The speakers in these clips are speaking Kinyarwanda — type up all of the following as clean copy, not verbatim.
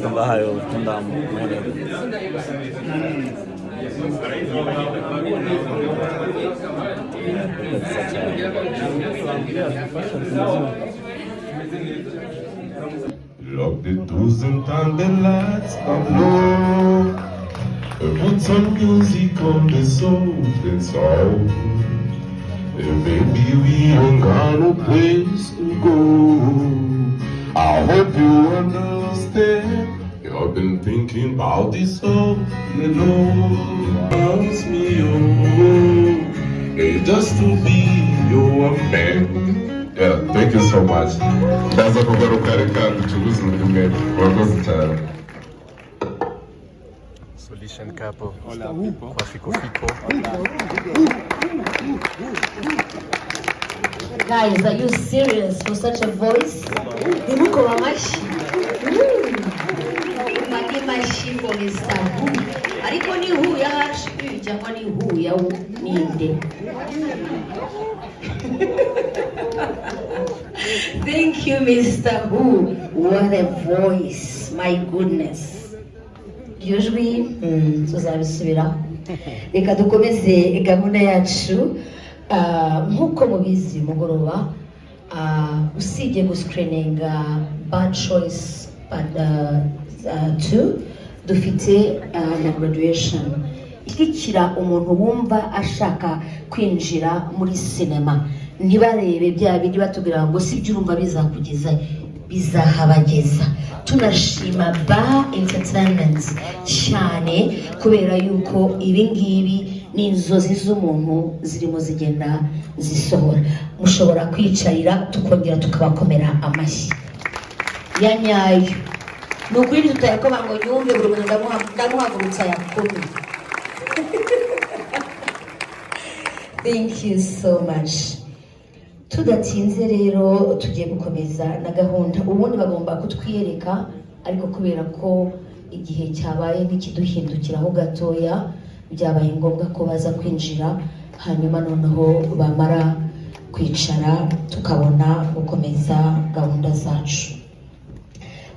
Kungahayo tunda moneda. Lock the doors and turn the lights down low. And put some music on the soft and sound. And baby, we ain't got no place to go. I hope you understand. I've been thinking about this all along. Ask me, oh, it's just to be your man. Yeah, thank you so much. Ndaza kugaruka, reka ducuruze undi mwete. Murakoze cyane. Solution Couple. Kwa Fiko Fiko. Guys, are you serious for such a voice? Ntimukome amashyi. Mage mashyi for Mr. Who. Ariko ni Who ya H U cyangwa ni Who ya U ninde? Thank you, Mr. Who. What a voice. My goodness. Iryo jwi tuzabisubiraho. Reka dukomeze gahunda yacu. Nk'uko mubizi, uyu mugoroba, usibye guscreeninga Bad Choice Part 2, dufite na graduation ishyigikira umuntu wumva ashaka kwinjira muri sinema. Ntibarebe bya bindi batubwira ngo si byo, urumva bizakugeza, bizahabageza. Tunashima Ba Entertainment cyane kubera yuko ibi ngibi ni inzozi z'umuntu zirimo zigenda zisohora. Mushobora kwicarira, tukongera tukabakomera amashyi ya nyayo. Ni ukuri tutayakoma ngo yumve buri muntu, ndamuhagurutsa yakome. Thank you so much. Tudatinze rero, tugiye gukomeza na gahunda. Ubundi bagomba kutwiyereka, ariko kubera ko igihe cyabaye nk'ikiduhindukiraho gatoya, byabaye ngombwa ko baza kwinjira, hanyuma noneho bamara kwicara tukabona gukomeza gahunda zacu.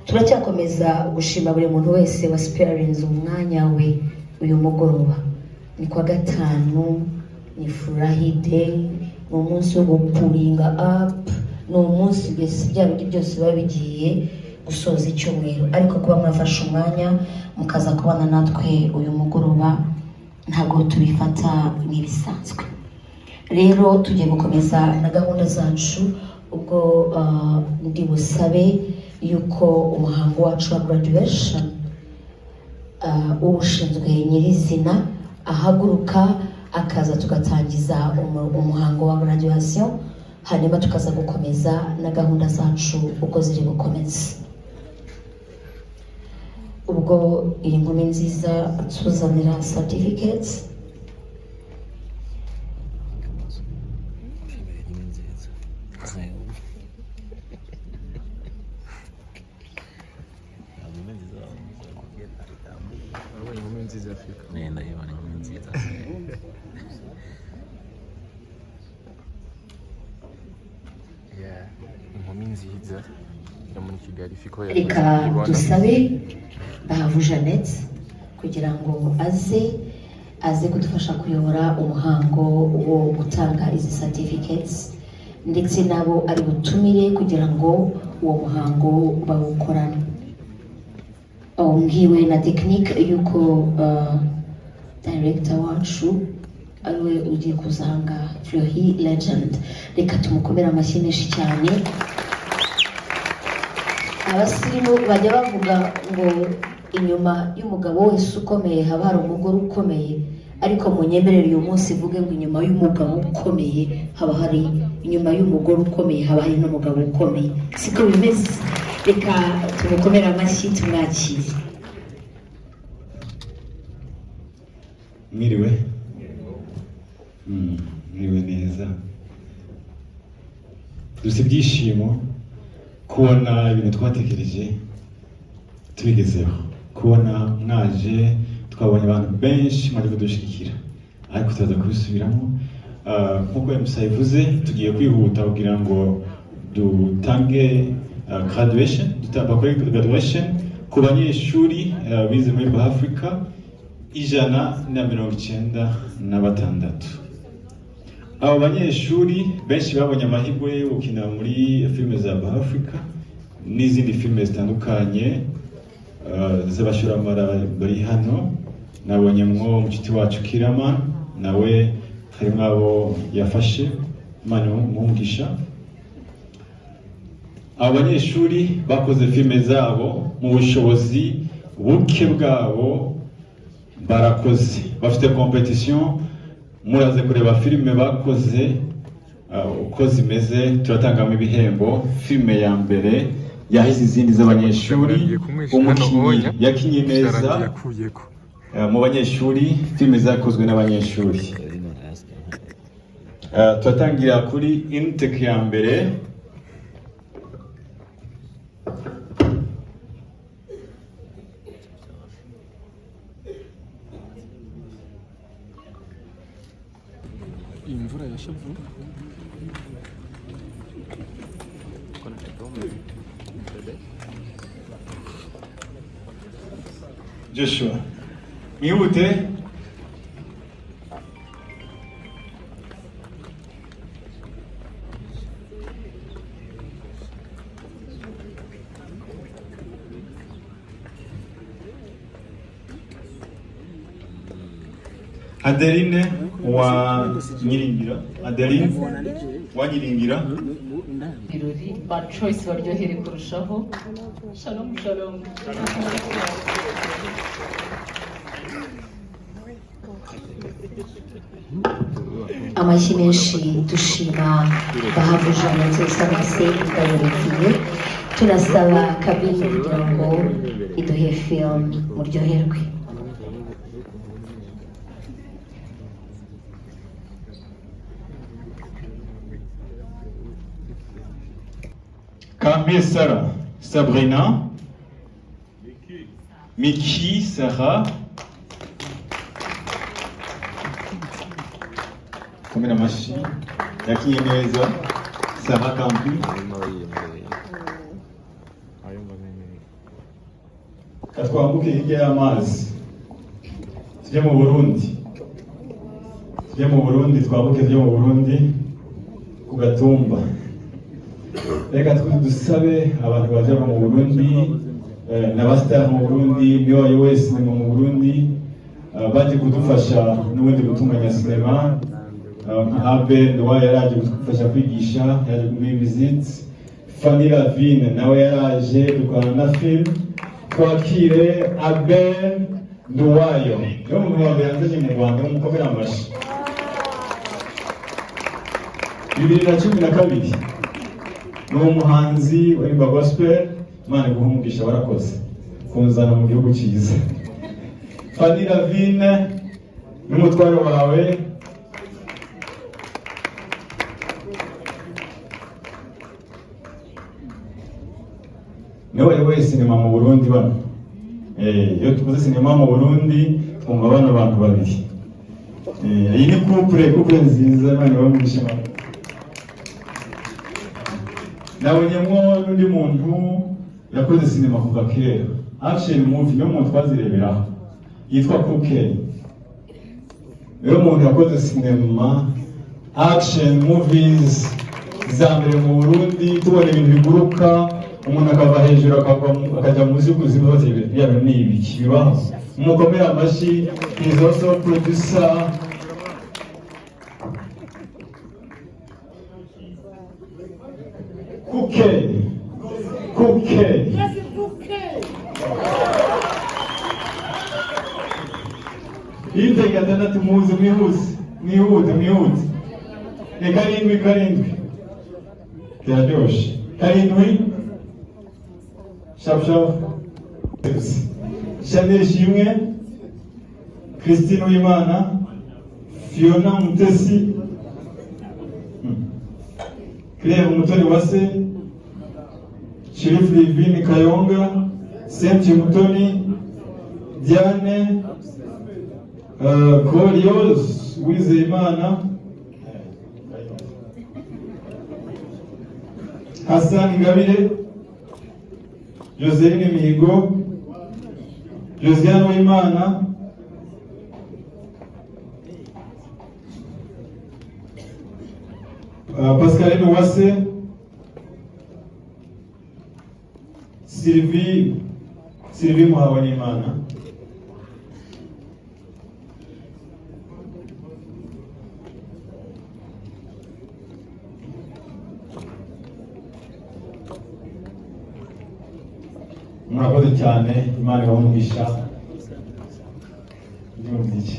Turacyakomeza gushima buri muntu wese wa sparinze umwanya we uyu mugoroba. Ni kwa gatanu, ni furahi day, ni umunsi wo gupullinga up, ni umunsi mbese bya bindi byose biba bigiye gusoza icyumweru, ariko kuba mwafashe umwanya mukaza kubana natwe uyu mugoroba ntabwo tubifata nk'ibisanzwe. Rero tugiye gukomeza na gahunda zacu. Ubwo ndi busabe yuko umuhango wacu wa graduation, ushinzwe nyirizina ahaguruka akaza, tugatangiza umuhango wa graduation, hanyuma tukaza gukomeza na gahunda zacu uko ziri bukomeze. Ubwo iyi nkumi nziza atuzanira certificates. Urabona inkumi nziza, Fiko? Ndayibona inkumi nziza. Yeah, inkumi nziza yo muri Kigali, Fiko yamaze Reka kuyibona. dusabe Bahavu Jeannette kugira ngo aze kudufasha kuyobora umuhango wo gutanga izi certificates, ndetse nabo ari butumire kugira ngo uwo muhango bawukorane. Mbwiwe na tekinike y'uko director wacu ariwe ugiye kuzanga, Fleury Legend. Reka tumukomere amashyi menshi cyane. Abasirimu bajya bavuga ngo inyuma y'umugabo wese ukomeye haba hari umugore ukomeye, ariko munyemerere uyu munsi mvuge ngo inyuma y'umugabo ukomeye haba hari, inyuma y'umugore ukomeye haba hari n'umugabo ukomeye. Siko bimeze? Reka tumukomere amashyi, tumwakire. Mwiriwe. Mwiriwe neza. Dufite ibyishimo kubona ibintu twatekereje tubigezeho, kubona mwaje, twabonye abantu benshi mwaje kudushyigikira, ariko turaza kubisubiramo. Nk'uko MC yabivuze, tugiye kwihuta kugira ngo dutange graduation, bakore graduation. ku banyeshuri bize muri Africa 196. Abo banyeshuri benshi babonye amahirwe yo gukina muri filime za Africa n'izindi filime zitandukanye z'abashoramari bari hano. Nabonye mwo mushiti wacu Kirama, nawe harimo abo yafashe, Imana imuhe. Abo banyeshuri bakoze filime zabo mu bushobozi buke bwabo, barakoze, bafite competition. Muraze kureba filime bakoze uko zimeze, turatangamo ibihembo. Filime ya mbere yahize izindi z'abanyeshuri, umukinnyi yakinye neza mu banyeshuri, filime zakozwe n'abanyeshuri. Turatangira kuri intake ya mbere. Imvura yashavu. Joshua mwihute. Adeline wa Nyiringira, Adeline wa Nyiringira. Birori ba Choice baryohere kurushaho. Shalom shalom. Amashyi menshi, dushima Bahavu Jeannette Usanase Ndayurikiye. Tunasaba kabine kugira ngo iduhe film, muryoherwe. Kambi Sarah Sabrina, Miki Sarah, komera amashyi, yakinye neza Sarah Kambi. Katwambuke hirya y'amazi tujye mu Burundi, tujye mu Burundi, twambuke tujye mu Burundi ku Gatumba. Reka dusabe abantu baje mu Burundi n'abastar mu Burundi, niyo bayoboye sinema mu Burundi, baje kudufasha n'ubundi gutunganya sinema. Nka Abel Nduwayo yaraje kudufasha kwigisha, yaje muri visite. Fanny Lavine nawe yaraje dukorana na film. Twakire Abel Nduwayo, niwe muntu wa mbere yanzanye mu Rwanda, mumukomere amashyi. 2012 ni umuhanzi waririmba gospel. Imana iguhe umugisha, warakoze kunzana mu gihugu cyiza. Fanny Lavine n'umutwaro wawe. Niwe wayoboye sinema mu Burundi bano. Iyo tuvuze sinema mu Burundi twumva bano bantu babiri. Iyi ni couple nziza, Imana ibahe umugisha. Nabonyemwo n'undi muntu yakoze sinema kuva kera, action movie, niyo muntu twazireberaho, yitwa Kuke. Niyo muntu yakoze sinema action movies za mbere mu Burundi, tubona ibintu biguruka, umuntu akava hejuru akajya munsi y'ukuzimu, bose biriya bintu ni ibiki bibaho. Mukomere amashyi. He is also producer. Kuke Kuke Intake gatandatu, muze mwihuse, mwihute mwihute. Ni karindwi, karindwi biraryoshe, karindwi. Shapu shapu. Chanel Shimwe, Christine Uwimana, Fiona Mutesi, Claire Umutoni Wase, Sheriff Livine Kayonga, Semche Mutoni, Diane Gloriose Uwizeyimana, Hassan Ingabire, Joseline Mihigo, Josiane Uwimana, Pascaline Uwase, Sylvie Muhawenimana. Murakoze cyane, Imana ibahe umugisha. Ndumva iki.